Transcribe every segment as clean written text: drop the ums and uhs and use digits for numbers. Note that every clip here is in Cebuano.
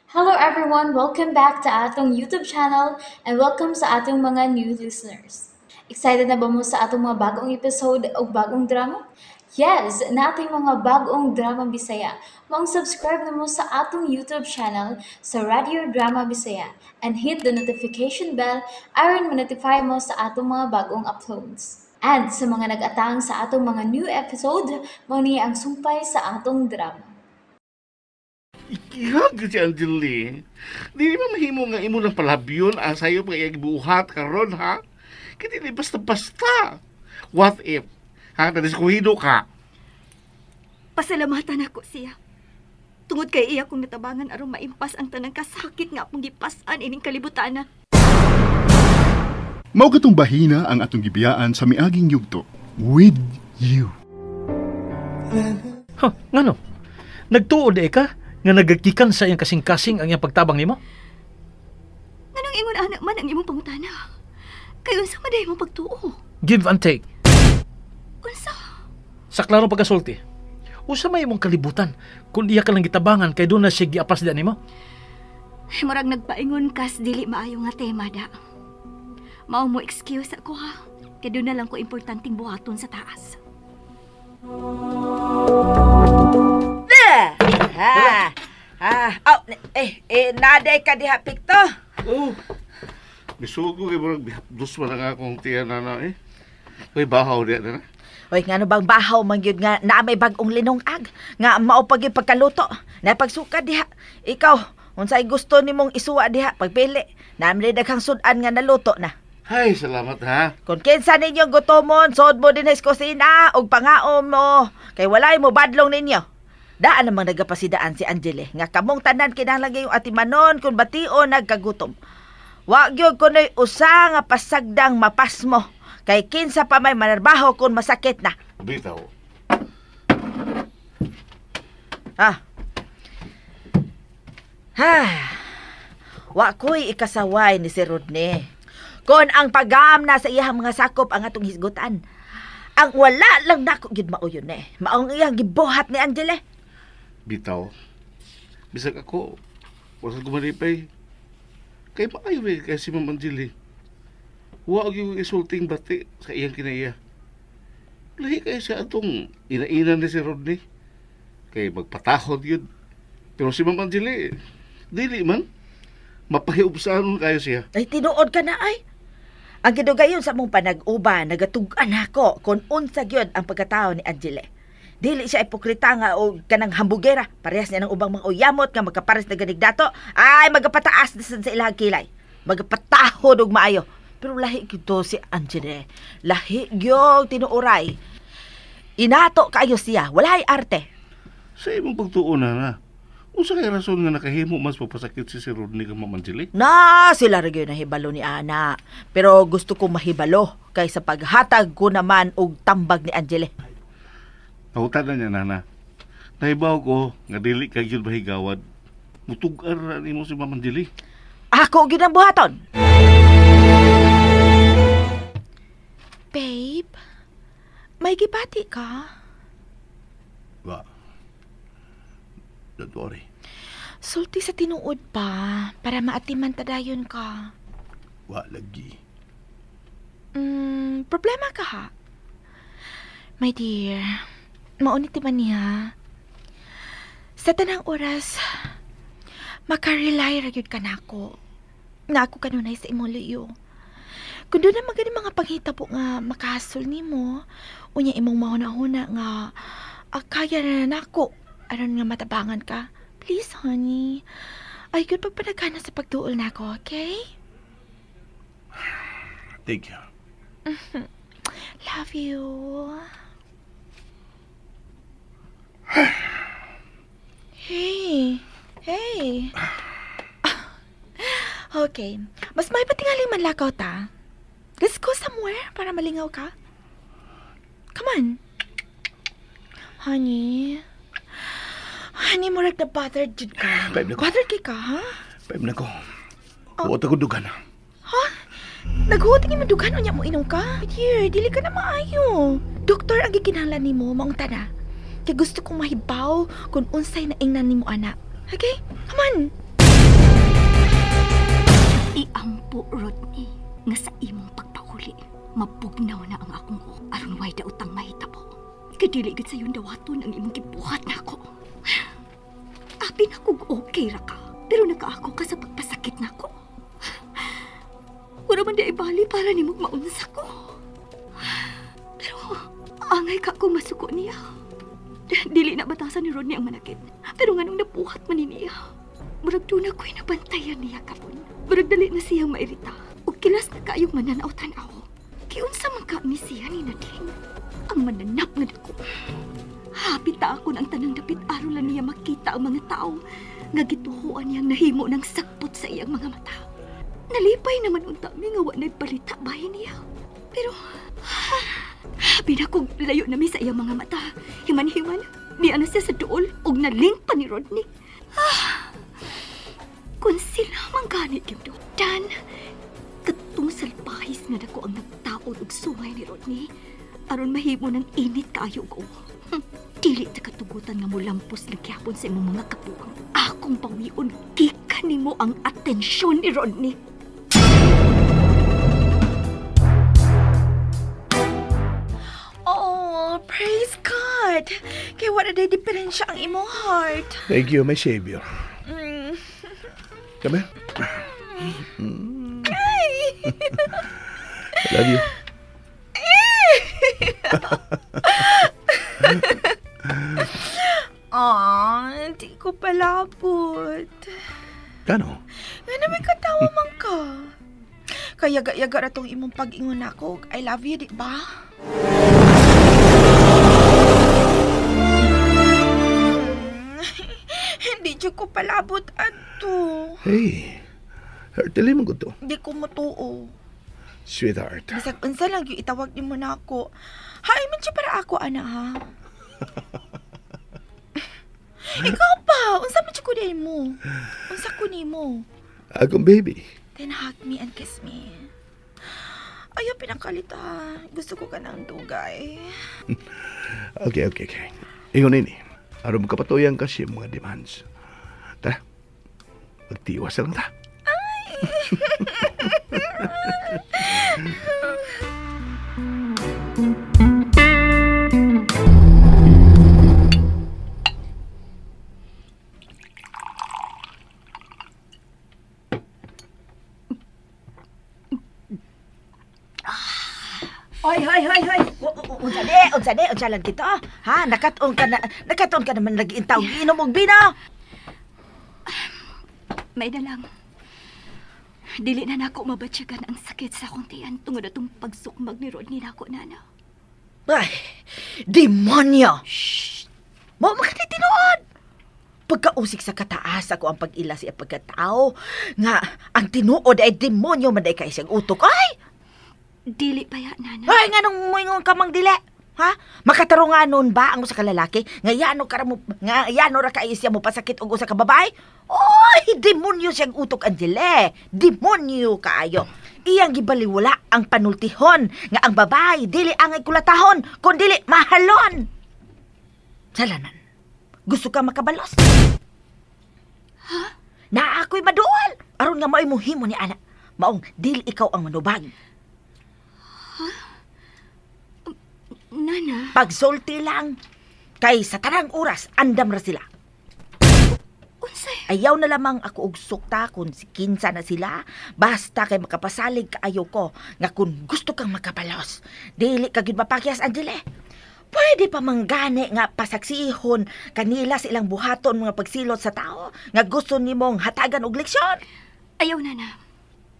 Hello everyone! Welcome back to atong YouTube channel and welcome sa atong mga new listeners. Excited na ba mo sa atong mga bagong episode o bagong drama? Yes! Nating mga bagong drama Bisaya. Maong subscribe na mo sa atong YouTube channel sa Radio Drama Bisaya and hit the notification bell aron ma-notify mo sa atong mga bagong uploads. And sa mga nag-atang sa atong mga new episode, mao ni ang sumpay sa atong drama. Ikihag si Angeli. Di ba mahimo nga imo ng palabyon ang sayo pa iyang buhat karon ha? Kaya di basta-basta. What if? Ha? Nadiskuhido ka. Pasalamatan ako siya. Tungod kay iya kong natabangan aron maimpas ang tanang kasakit nga akong gipas-an ining kalibutan na. Mao katong bahina ang atong gibiyaan sa miaging yugto. With you. Huh, ngano? Nagtuod eh ka nga nagagikan sa iyang kasing-kasing ang iyang pagtabang nimo? Nganong ingon anak man ang imong pangutana? Kay unsa man mo pagtuo? Give and take. Unsa? Sa klarong pagkasulti, unsa may imong kalibutan kung iya ka lang gitabangan kay doon na siya giapas diyan nimo? Ay, murag nagpaingon kas dili maayo nga tema da. Mao mo excuse ako ha. Kay doon na lang ko importanteng buhaton sa taas. Ha. Ha. Oh, naday ka diha Pikto. Oh. Misugo kay murag bihapdos man ang akong tiyan na eh. Uy, bahaw diya na. Oy, ngano bang bahaw man gyud nga naa may bag-ong linungag nga mao pa gyud pagkaluto. Napagsuka diha. Ikaw, unsay gusto nimong isuwa diha pagpili. Naa man daghang sud-an nga naluto na. Ay, salamat ha. Kung kinsa ninyo gutomon, sod mo din sa kusina og pangaon mo. Kay walay mo badlong ninyo. Daan namang nagapasidaan si Angele nga kamong tanan kinahanglan gayong atimanon kung bation nagkagutom. Wa gyud kunoy usa nga pasagdang mapasmo kay kinsa pa may manarbaho kung masakit na. Bitaw. Ah. Ha. Wa ko'y ikasaway ni si Rodney. Kon ang pagam na sa iyang mga sakop ang atong hisgutan. Ang wala lang nako gyud mauyon eh. Maong iyang gibuhat ni Angele. Bitaw. Bisag ako, wala ko malipay. Kay maayo eh, kay si Ma'am Angeli. Wa gyud isulting bati sa iyang kinaiya. Lahi kay siya atong ina-ina ni si Rodney. Kay magpatahod yun. Pero si Ma'am Angeli, dili man. Mapahiubsaan kayo siya. Ay, tinuod ka na ay. Ang gidugayon sa mong panag-uban, nagatug-an ako kung unsa gyud ang pagkatao ni Angele. Dili siya ipokrita nga o kanang hambugera. Parehas niya ng ubang mga uyamot nga magkapares na ganig dato. Ay, magapataas na sa ilang kilay. Magapatahod og maayo. Pero lahi gyud to si Angele. Lahi gyud tinuoray. Inato kaayo siya. Walay arte. Sa imong pagtuon na. Unsa kay rason nga nakahimo mas papasakit si Rodney kang Ma'am Angeli? Na, sila ra gyud nahibalo ni Ana. Pero gusto ko mahibalo kaysa paghatag ko naman og tambag ni Angele. Nahutan na niya, Nana. Nahibaw ko nga dili ka gyud mahigawad. Mutug-ar na nimo si Ma'am Angeli. Ako gyud ang buhaton. Babe, may gibati ka? Wa. Don't worry. Sulti sa tinuod pa para maatiman tadayon ka. Wa lagi. Problema ka ha? My dear, maunit man niya. Sa tanang oras, makarely ra gyud ka nako. Na ako kanunay sa imong liyo. Kung doon na magani mga panghitabo nga makahasol nimo, unya imong mahuna-huna nga kaya na nako aron nga matabangan ka. Please, honey. Ay, good pagpanagana sa pagduol nako, okay? Thank you. Love you. Hey. Hey. Okay. Mas may patingaling manlakaw ta. Let's go somewhere para malingaw ka. Come on. Honey. Honey, murag na bothered jud ka. Babe, nako. Bothered kay ka, ha? Babe, nako. Huwag ako dugan. Ha? Naghuot nga madugan unya mo inom ka? Dear, dili ka na maayo. Doktor ang gikinahanglan nimo maong tana. Kay gusto kong mahibaw kung unsay naingnan nimo anak. Okay? Come on. Iampo, Rodney, nga sa imong pagpauli, mapugnaw na ang akong o aron way daotang mahitabo. Kadili gid sayon dawaton ang imong gibuhat nako. Abi na kog okay ra ka, pero nakaako ka sa pagpasakit nako. Wala man di ibali para nimog maunsa ko. Pero angay ka kung masuko niya. Dili na batasan ni Rodney ang manakit. Pero nganong nabuhat man ni niya. Murag doon ako'y nabantayan niya kapon. Murag dali na siyang mairita. O kilas na kaayong mananaw tanaw. Kiunsa man ka ni siya ni Nadine. Ang mananap nga dako. Hapit ta ako ng tanang dapit araw lang niya makita ang mga tao nga gituhuan niyang nahimo ng sakpot sa iyang mga mata. Nalipay naman unta mi nga wa na'y balita bahin niya. Pero habi na kog layo nami sa iyang mga mata. Himan-himan, niya na siya sa duol og nalink pa ni Rodney. Kung sila man gani gyud dan katong salpahis nga dako ang nagtaod og sumay ni Rodney aron mahimo ng init kaayo ko. Dili ta katugutan nga molampos nagyapon sa imong mga kapuang. Akong pawion gikan nimo ang atensyon ni Rodney. Oh, praise God! Kaya wala day diferensya ang imong heart. Thank you, my savior. Come here. I love you. Aw, hindi ko palabot. Kano? Nga may katawa man ka. Kaya yaga-yaga ra tong imong pag-ingon ako. I love you, di ba? Hindi ko palabot ato. Hey, heartily mo to. Hindi ko matuo. Sweetheart. Bisag unsa lang yung itawag nimo na ako. Hay man siya para ako, ana ha. Ikaw pa, unsa man siya ko mo? Unsa ko nimo? Akong baby. Then hug me and kiss me. Ayaw pinakalita. Gusto ko ka ng dugay. Okay. Ingon ini. Aron makapatuyan kasi mga demands. Tara, magtiwas lang ta. Ay! Hoy, hoy, hoy, hoy. Unsa di, unsa lang kita. Ha, nakatuon ka naman nag-intaw giinom og bino. May na lang. Dili na nako mabatsyagan ang sakit sa akong tiyan tungod atong pagsukmag ni Rodney nako, nana. Ay, demonyo! Shh! Mo makati tinuod. Pagkausik sa kataas ako ang pag-ila siya pagkatao nga ang tinuod ay demonyo man day kay siyang utok. Ay! Dili pa ya, nana. Ay, nga nung muingon ka mang dili. Ha? Makatarunganon ba ang usa ka lalaki? Nga yano ka mo, nga yano ra kay siya mo pasakit og usa ka babae? Oy, demonyo siyang utok, Angele. Demonyo kaayo. Iyang gibaliwala ang panultihon nga ang babae dili angay kulatahon, kun dili mahalon. Salanan. Gusto ka makabalos? Ha? Na ako'y maduol. Aron nga mao'y muhimo ni ana. Maong dili ikaw ang manubag. Ha? Nana? Pagsulti lang. Kay sa tanang oras, andam ra sila. Unsay? Ayaw na lamang ako og sukta kung si kinsa na sila. Basta kay makapasalig kaayo ko nga kung gusto kang makabalos, dili ka gyud mapakyas, Angele. Pwede pa manggani nga pasaksihon kanila sa ilang buhaton mga pagsilot sa tao nga gusto nimong hatagan og leksyon. Ayaw, Nana.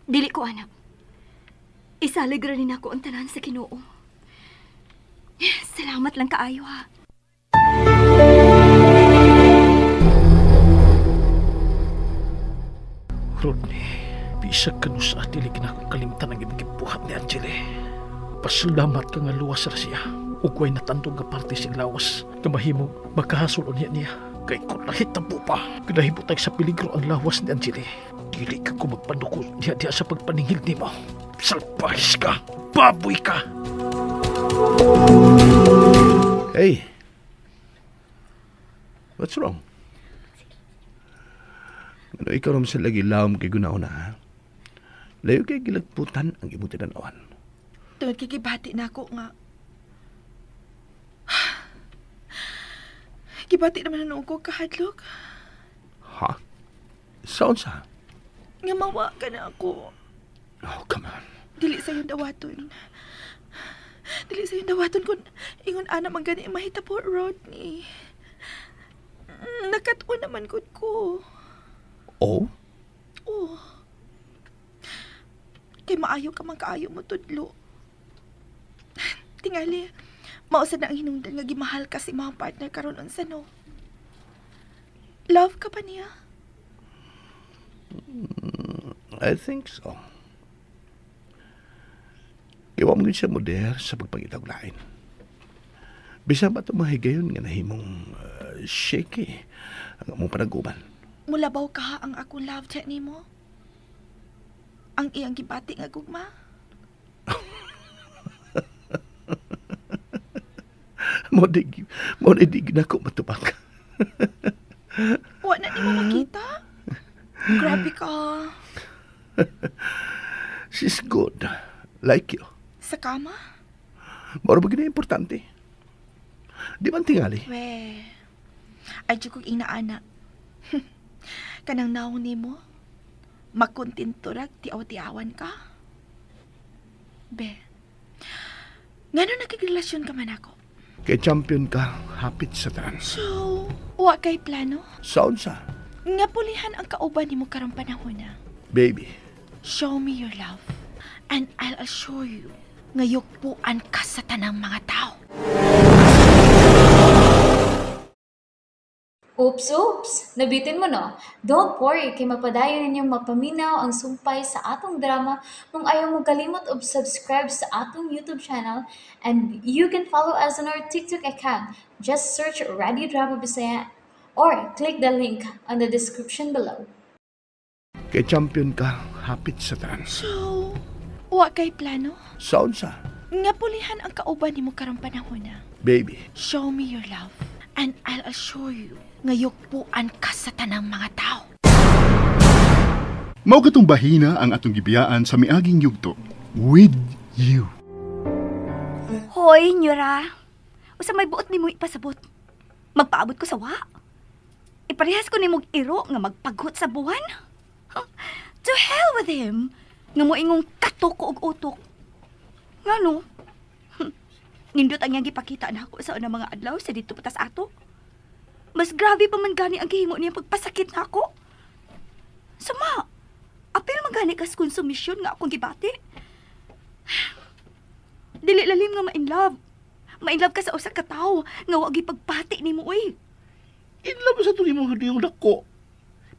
Dili ko anak. Isalig ra ni nako ang tanan sa Ginoo. Salamat lang kaayo ha. Rodney, bisag kanu sa dili kinakong kalimtan ang imong gibuhat ni Angele. Pasalamat ka nga luwas ra siya. Ug way natandog nga parte sing lawas nga mahimo makahasol unya niya. Kay kung nahitabo pa, kinahibutay sa peligro ang lawas ni Angele. Dili ka ko magpanuko niya diya sa pagpaningil nimo. Salpahis ka! Baboy ka! Hey! What's wrong? Ano, ikaw naman sa lagi lawom kay gunaon na, ha? Layo kay gilagputan ang imong tinanawan. Tungod kay gibati na ako nga. Gibati naman na noong ko kahadlok. Ha? Sa unsa? Nga mawa ka na ako. Oh, come on. Dili sa'yo dawaton. Dili sa'yo dawaton kung ingon ana man gani mahitabo, Rodney. Nakatuon naman gud ko. Oh? Oh. Kay maayo ka man kaayo mo tudlo. Tingali, mausa na ang hinungdan nga gimahal ka si mga partner karon unsa no. Love ka pa niya? I think so. Iwa mo siya moder sa pagpangitag lain. Bisa ba itong mga higayon nga nahimong shaky ang among panaguban? Mulabaw ka ang akong love chat nimo? Ang iyang gibati nga gugma? Mo dig na ko matubang. Wa na nimo makita? Grabe ka. She's good. Like you. Sa kama? Moro ba gina importante? Di man tingali? We, ay di kong inaana. Kanang naong nimo, makontento rag tiaw-tiawan ka. Be, ngano nakigrelasyon ka man ako? Kay champion ka, hapit sa tanan. So, wa kay plano? Sa unsa? Nga pulihan ang kauban nimo karong panahon na. Baby. Show me your love, and I'll assure you, nga yukpuan ka sa tanang mga tao. Oops, oops! Nabitin mo, no? Don't worry, kay mapadayon ninyong mapaminaw ang sumpay sa atong drama kung ayaw mo kalimot og subscribe sa atong YouTube channel, and you can follow us on our TikTok account. Just search Radio Drama Bisaya or click the link on the description below. Kay champion ka, hapit sa tanan. So, wa kay plano? Sa unsa? Nga pulihan ang kauban nimo karong panahon na. Baby. Show me your love, and I'll assure you, nga yukpuan ka sa tanang mga tao. Mao katong bahina ang atong gibiyaan sa miaging yugto. With you. Hoy, Nyura. Usa may buot nimo ipasabot. Magpaabot ko sa wa. Iparehas ko nimog iro nga magpaghot sa buwan. Huh? To hell with him. Nga moingong katok ko og utok. Ngano? Nindot ang iyang gipakita na ako sa unang mga adlaw sa dito patas ato. Mas grabe pa man gani ang gihimo niya pagpasakit na ako. Suma, apil man gani kas konsumisyon nga akong gibati. Dili lalim nga ma-in love. Ma-in love ka sa usa ka tawo nga wa gipagpati nimo oy. In love sa tuloy mo yung dako.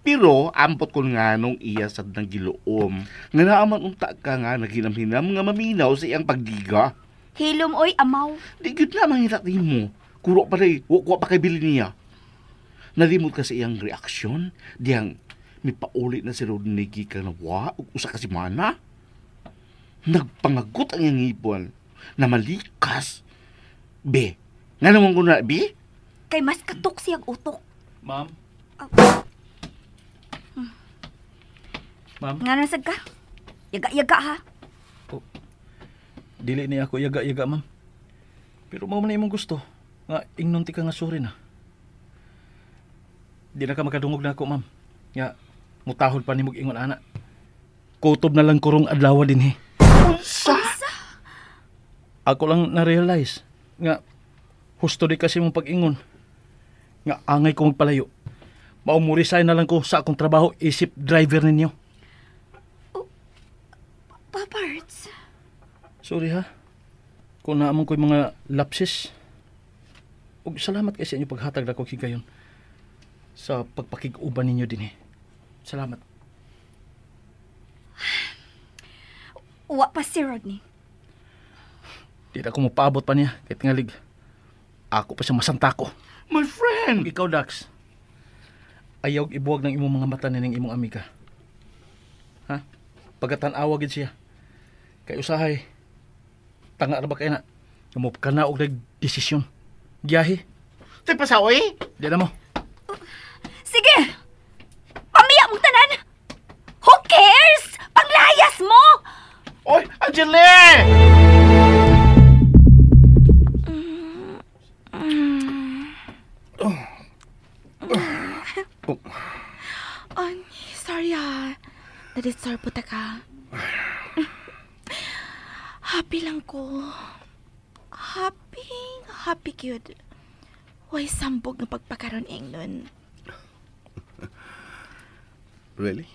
Pero ampot ko nga nung iya sad nang giluom. Nga naaman unta ka nga naginamhinam nga maminaw sa iyang pagdiga. Hilom oy amaw. Di gyud na mangita nimo. Kuro pa rin, wa pa kay bili niya. Nalimot ka sa iyang reaksyon, diyang mipauli na si Rodney gikan na wa ug usa ka semana. Nagpangagot ang iyang ngipon na malikas. Be, nga naman ko na, be? Kay mas katok siyang utok. Ma'am? Ma'am? Nga nasag ka? Yaga-yaga ha? Oh, dili ni ako yaga-yaga, ma'am. Pero mao man imong gusto nga ingnon ti ka nga sorry na. Di na ka makadungog na ako, ma'am. Nga mutahol pa nimog ingon ana. Kutob na lang kurong adlaw dinhi. Unsa? Ako lang na-realize nga husto di kasi mong pag-ingon. Nga angay ko magpalayo. Mao mo resign na lang ko sa akong trabaho isip driver ninyo. Oh, Paparts. Sorry ha. Kung naamon ko'y mga lapses. Ug salamat kay sa inyo paghatag na ko higayon sa pagpakig-uban ninyo din eh. Salamat. Wa pa si Rodney. Di na ako mapaabot pa niya kahit ngalig. Ako pa siya masanta ko. My friend! Ikaw, Dax. Ayaw ibuwag ng imong mga mata nining imong amiga. Ha? Pagkatanawa gid siya. Kay usahay, tanga ra ba kay na? Umup ka na og nagdesisyon. Giyahe. Tay pasaoy? Di na mo. Sige! Pamiya mong tanan! Who cares? Panglayas mo! Angeli! Oh. Sorry ah. Na-disturb po ta ka. Happy lang ko. Happy, happy cute. Way sambog nga pagpakaron ingnon. Really?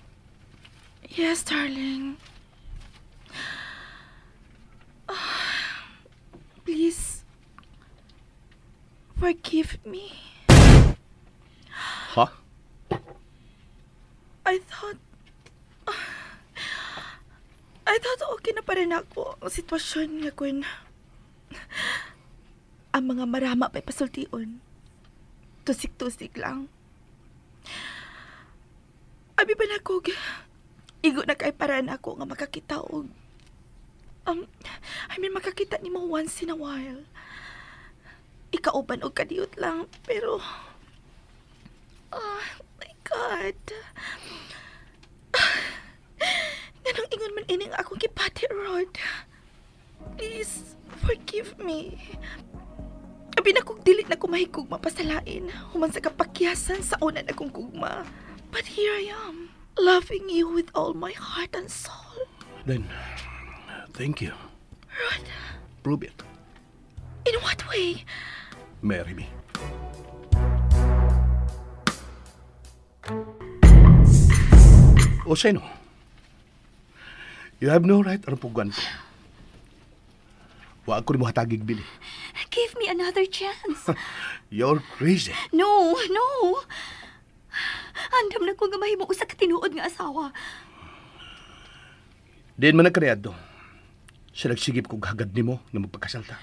Yes, darling. Please, forgive me. Huh? I thought okay na pa rin ako ang sitwasyon nga kun. Ang mga marama pa'y pasultion. Tusik-tusik lang. Abi ba na ko, igo na kay paraan ako nga makakita og I mean makakita ni mo once in a while. Ikauban og kadiyot lang, pero oh my God. Nganong ingon man ining akong gipati, Rod. Please, forgive me. Abi na kong dili na kumahikog mapasalain. Human sa kapakyasan sa una na kong kugma. But here I am, loving you with all my heart and soul. Then, thank you. Rod. Prove it. In what way? Marry me. O sino? You have no right aron puguan ko. Wa ako nimo hatagig bili. Give me another chance. You're crazy. No, no. Andam na ko nga mahimo usa ka tinuod nga asawa. Diin man nagkaniadto. Sa nagsigip kog hagad nimo nga magpakasal ta.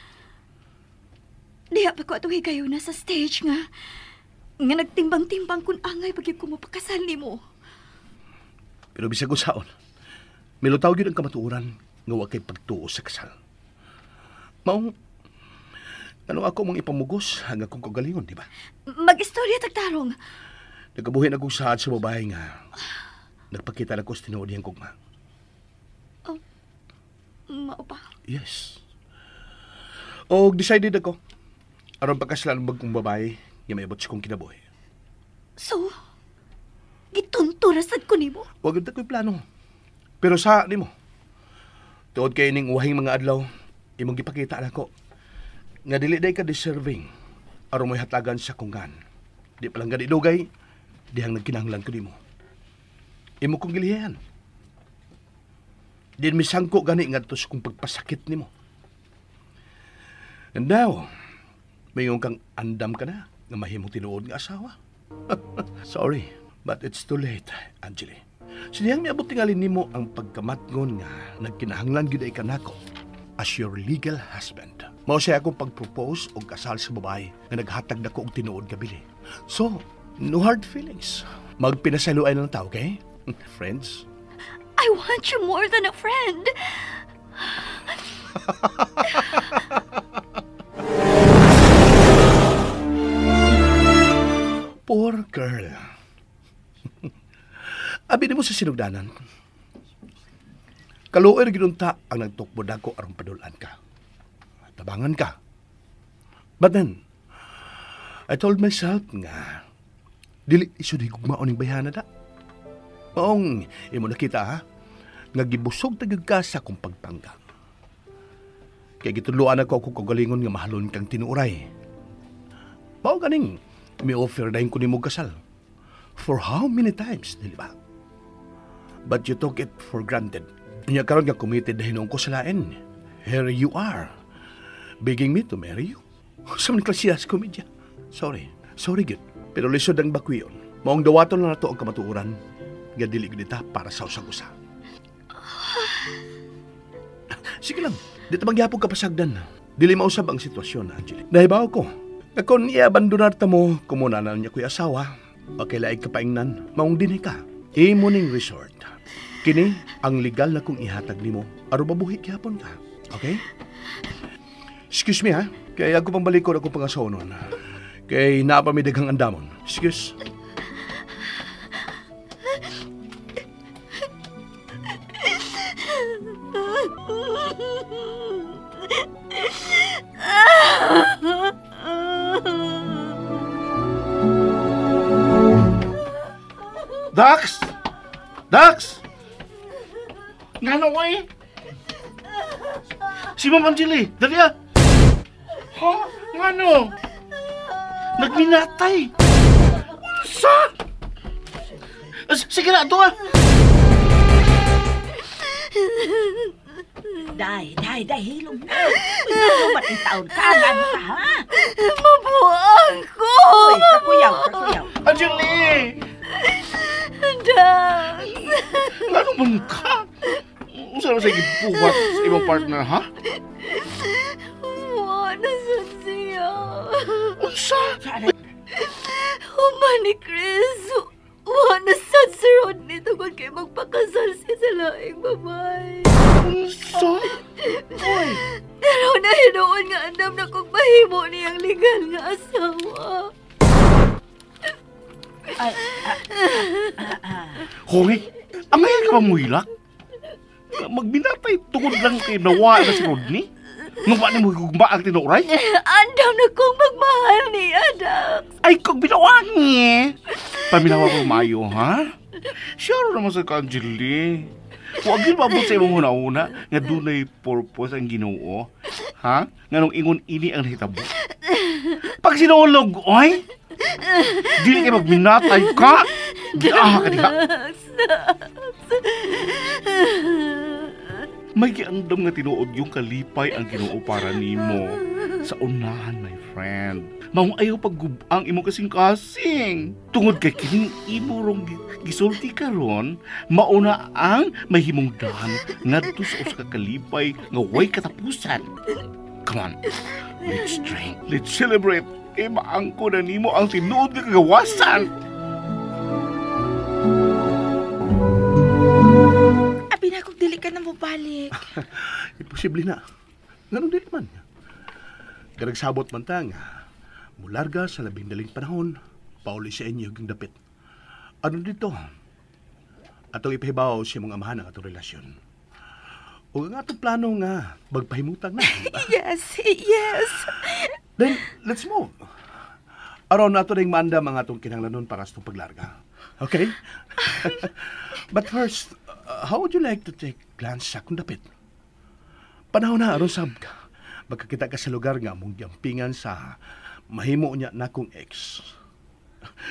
Diha pa ko atong higayon na sa stage nga nagtimbang-timbang kun angay pag ko mapakasal nimo. Pero bisag usaon, milutaw gyud ang kamatuoran nga wa kay pagtuo sa kasal. Maong ano ako mong ipamugos ang akong kagalingon, di ba? Mag-istorya tagtarong. Nagkabuhi na kong saad sa babae nga nagpakita na ko sa tinuod niyang kugma. Oh, mao pa? Yes. O decided ako aron pagkaslan bagong babae nga may abot sa kong kinabuhi. So, gitunto rasad ko nimo? Wag gyud ko'y plano. Pero sa nimo, tuod kay ning uhing mga adlaw, imong gipakita nako nga dili day ka deserving aron mo'y hatagan sa kunggan. Di pa lang gani dugay, dihang nagkinahanglan ko nimo. Imo kong gilihan. Di misangko gani ngadto sa kong pagpasakit nimo. And now, mayon kang andam ka na nga mahimong tinuod nga asawa. Sorry, but it's too late, Angeli. Siniyang miabot tingali nimo ang pagkamatngon nga nagkinahanglan gyud ay kanako as your legal husband. Mao siya akong pag-propose og kasal sa babae nga naghatag nako og tinuod nga bili. So, no hard feelings. Magpinasaluay lang ta, okay? Friends? I want you more than a friend. Poor girl. Abi nimo sa sinugdanan. Kaluoy ra gyud unta ang nagtukbod ako aron padulan ka. Tabangan ka. But then, I told myself nga dili isud higugmaon ning bayhana da. Maong imo nakita ha, nga gibusog ta gyud ka sa akong pagpangga. Kay gitudloan ako akong kagalingon nga mahalon kang tinuoray. Mao ganing mi offer dayon ko nimo kasal. For how many times, dili ba? But you took it for granted. Unya karon nga committed na hinuon ko sa lain. Here you are, begging me to marry you. Sa man klase sa komedya. Sorry, sorry gyud. Pero lisod ang bakwiyon. Maong dawaton na nato ang kamatuoran nga dili gyud ita para sa usag-usa. Sige lang, di ta magyapon kapasagdan. Dili mausab ang sitwasyon, Angeli. Nahibaw ko. Nga kon iabandonar ta mo, kumuna na niya ko'y asawa, okay laig kapaingnan, maong dinhi ka. Imo ning resort. Kini ang legal na kong ihatag nimo aron mabuhi gyapon ka. Okay? Excuse me ha. Kay ako pang balikod ako pangasawa nun. Kay naa pa mi daghang andamon. Excuse. Dax! Dax! Ngano eh? Si Ma'am Angeli, dali ah! Ha? Ngano? Nagminatay! Unsa? Sige na, ito ah! Day, day, day, hilom na. Uy, ba't ang taon ka? Ano ka, ha? Mabuang ko! Uy, kakuyaw, kakuyaw. Angeli! Dax! Ngano man ka? Unsa naman sa gibuhat sa imong partner, ha? Wala sa siya. Unsa? Human ni Chris. Wala sa si Rodney tungkol kay magpakasal siya sa laing babae. Unsa? Pero nahinuon nga andam na kung mahimo niyang legal nga asawa. Ay, Hoy, angayan ka ba muhilak? Magbinatay tungod lang kay nawa na si Rodney? Nung ni mo higugma ang tinuray? Andam na kong magmahal niya, Dax. Ay, kung binawangi! Paminawa ko maayo, ha? Sure naman sa ka, Angeli. Huwag yun maabot sa imong huna-huna nga dunay purpose ang Ginoo. Ha? Nga nung ingon ini ang nahitabo. Pag sinulog, oy! Dili kay magminatay ka! Giaha ka diha! Dax, Dax. May giandam nga tinuod yung kalipay ang Ginoo para nimo. Sa unahan, my friend. Maong ayaw paggubang imong kasing-kasing. Tungod kay kining imo rong gisulti karon, mauna ang mahimong dahan ngadto sa usa ka kalipay nga way katapusan. Come on, let's drink, let's celebrate. Kay maangko na nimo ang tinuod nga kagawasan. Abi na kung dili ka na mobalik. Imposible na. Ganun dili man. Kanagsabot man ta nga, mularga sa labing daling panahon, pauli sa inyo yung dapit. Ano dito? Atong ipahibaw sa imong amahan ang atong relasyon. O ang atong plano nga, magpahimutang na. di ba? Yes, yes. Then, let's move. Aron ato ring maandam ang atong kinahanglanon para sa itong paglarga. Okay? But first, how would you like to take glance sa akong dapit? Panahon na, aron sab ka. Magkakita ka sa lugar nga mong giampingan sa mahimo niya na kong ex.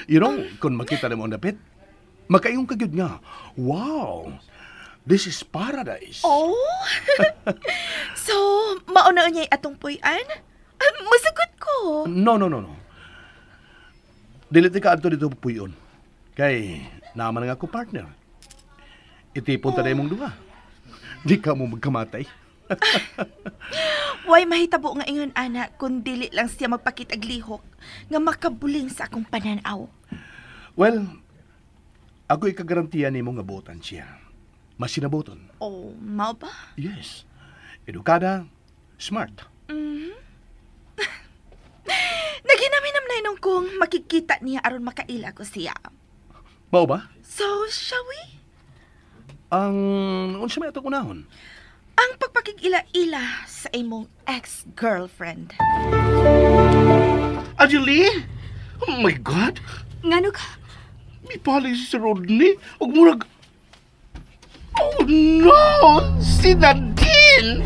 You know, kung makita na mo ang dapit, makaingon ka gyud nga, wow, this is paradise. Oh? So, mauna niya atong puy-an? Ah, masagot ko. No, no, no, no. Dili ka adto dito puyon. Kay naman nga ako partner. Itipon ta mong duha. Di ka mo magkamatay. Way mahitabo nga ingon ana kun dili lang siya magpakitag lihok nga makabuling sa akong pananaw. Well, ako ikagarantiya nimo nga buotan siya. Mas sinabuton. Oh, mao ba? Yes. Edukada, smart. Naginaminam na inong kung makikita niya aron makaila ko siya. Mao ba? So, shall we? Ang unsa may atong unahon? Ang pagpakig-ila-ila sa imong ex-girlfriend. Angeli! Oh my God! Ngano ka? Mipali si Rodney. Ug murag... Oh no! Si Nadine!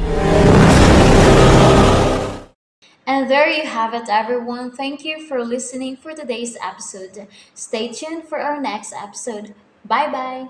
And there you have it, everyone. Thank you for listening for today's episode. Stay tuned for our next episode. Bye bye.